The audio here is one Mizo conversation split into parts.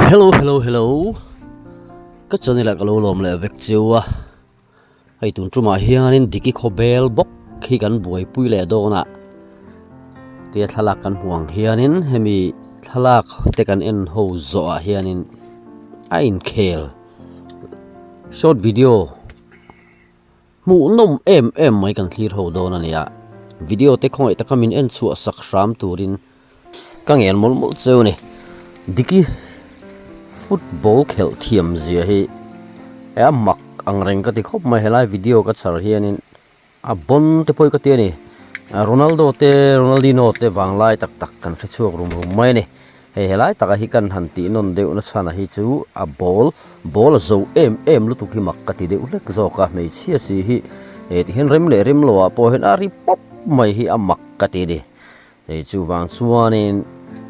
Hello hello hello ka channel ah ka lo lawm leh vek cheu a hei tun tumah hianin Diki khawbel bawk hi kan buaipui leh dawn a tia thlalak kan hmuh ang hianin hemi thlalak te kan en ho zawh ah hianin a inkhel short video Hmuhnawm em em mai kan thlir ho dawn a nia. Video te khawngaih taka min en chhuah sak hram turin ka ngen mawlh mawlh cheu a ni. Diki football khelh thiam zia hi a mak ang reng ka ti khawp mai helai video ka chhar hianin a bawn te pawh hi ka ti a ni. Ronaldo te Ronaldinho te vanglai tak tak kan hre chhuak rum rum mai a ni. Hei helai taka hi kan han tih nawn deuh na chhan a hi chu a ball ball a zo em em lutuk hi mak ka ti deuh hlek zawk a hmeichhia si hi eh ti hian rem leh rem lo ah pawh hian a ri pawp mai hi a mak ka ti a ni hei chuvang chuanin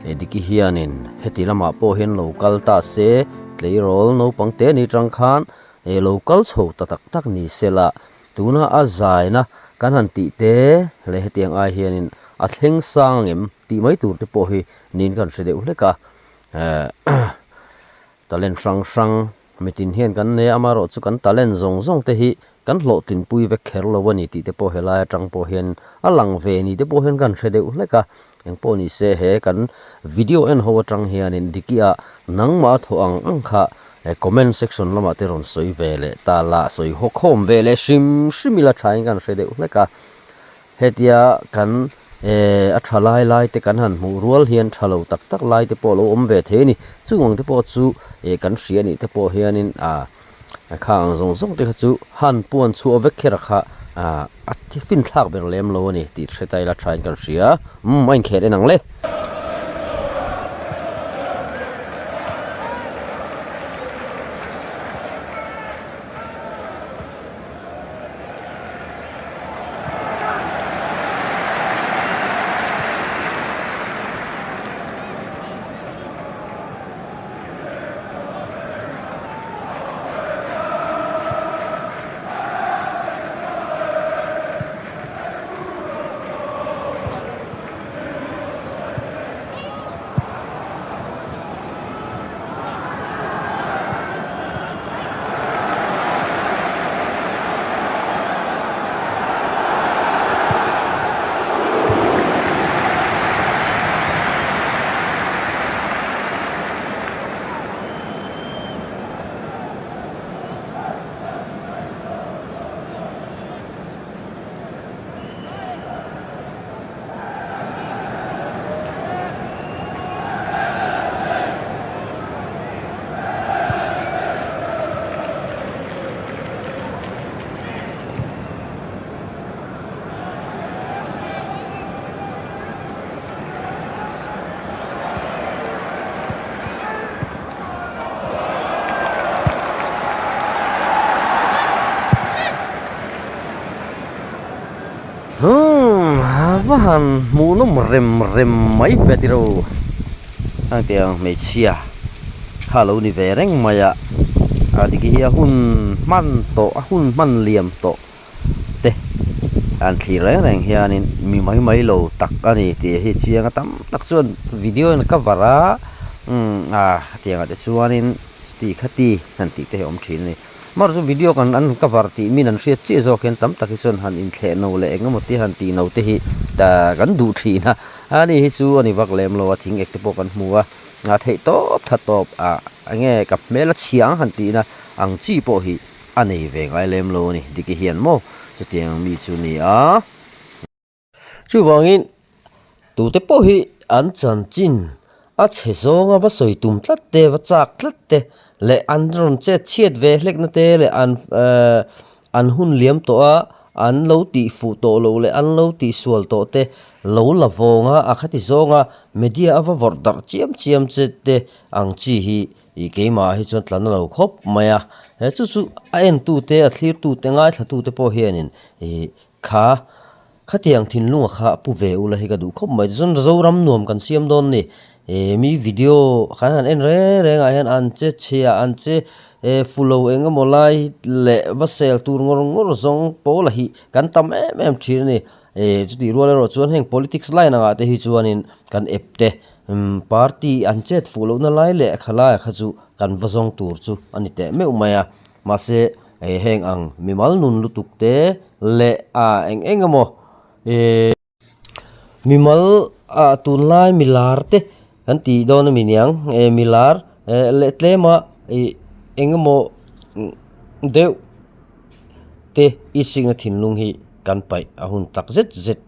eh Diki hianin heti lamah pawh hian lo kal ta se tleirawl naupang te ni tang khan eh lo kal chho ta tak tak ni sela tuna a zaina kan han tih te leh hetiang ai hianin a thleng sang ang em tih mai tur te pawh hi niin kan hre deuh hlek a ehh talent hrang hrang mitin hian kan nei a amaherawh chu kan talent zawng zawng te hi kan hlawhtlinpui vek kher lo a ni tih te pawh helai atang pawh hian a lang ve ni te pawh hian kan hre deuh hlek a engpawh ni se he kan video en ho atang hianin Diki-a nangmah a thawh ang ang kha comment section lamah te rawn sawi ve leh ta la sawi haw khawm ve leh hrim hrim ila thain kan hre deuh hlek a. Hetia kan eh a tha lai lai te kan han hmuh rual hian tha lo tak tak lai te pawh a lo awm ve thei a ni. Chung ang te pawh chu eh kan hria nih te pawh hianin ah kha ang zawng zawng te kha chu han puan chhuah vek kher a kha ah a fin thlak ber lem lo a ni tih hre ta ila thain kan hria. Umm a inkhel en ang le. Humm va han hmuh nawm rem rem mai ve tiro hengtiang hmeichhia kha lo ni ve reng mai a a dik hi a hun hman tawh a hun hman liam tawh te an thlir reng reng hianin mi mai mai lo tak a ni tih hi chiang a tam tak chuan video in a cover a umm a hetiangah te chuanin ti kha ti han tih te hi a awm thin a ni. Mar chu video kan an cover tih min an hriat chiah zawk hian tam tak hi chuan han inthleh no leh eng emaw te han tih no te hi kan duh thin a, ani hi chu a ni vak lem lo a thing ek te pawh kan hmu a, a theih tawp tha tawp a enge ka hmel a chhia ang han tihna ang chi pawh hi a nei ve ngai lem lo a ni Diki hian maw chutiang mi chu ni a. Chuvangin tute pawh hi an chanchin a chhe zawnga va sawi tum tlat te, va chak tlat te leh an rawn chet chhiat ve hlekna te leh an ehh an hun liam tawh a, an lo tih fuh tawh loh leh an lo tih sual tawh te lo la vawng a, a khati zawnga media a va vawrh darh chiam chiam che te ang chi hi ih keimah hi chuan tlan a lo khawp mai a, he chu chu a entute a thlirtute ngaithlatute pawh hianin ih Kha, khatiang thinlunga kha pu ve ula hi ka duh khawp mai. Tichuan Zoram nuam kan siam dawn ni. Ih mi video kan han en reng reng ah hian an che chhia an che eh fulo eng emaw lai leh va sel tur ngawr ngawr zawng pawl a hi kan tam em em thin a ni. Ih chutih rual erawh chuan heng politics line angah te hi chuanin kan ep te. Party an chet fuh lohna lai leh khalai kha chu kan va zawng tur chu a ni teh meuh mai a, mahse heng ang mimal nun lutuk te leh a eng eng emaw ih mimal ah tunlai milar te kan tih dawn a mi niang eh milar leh tlema ih eng emaw deuh te i sikna thinlung hi kan paih a hun tak zet zet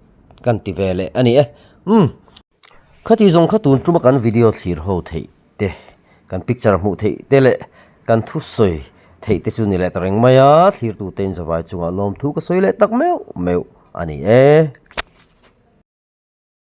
kan ti ve leh a ni e umm. Khati zawng kha tun tuma kan video thlir ho theih te, kan picture hmuh theih te leh kan thusawi theih te chu ni leh ta reng mai a, thlirtute in zavai chungah lawmthu ka sawi leh tak meuh meuh a ni e.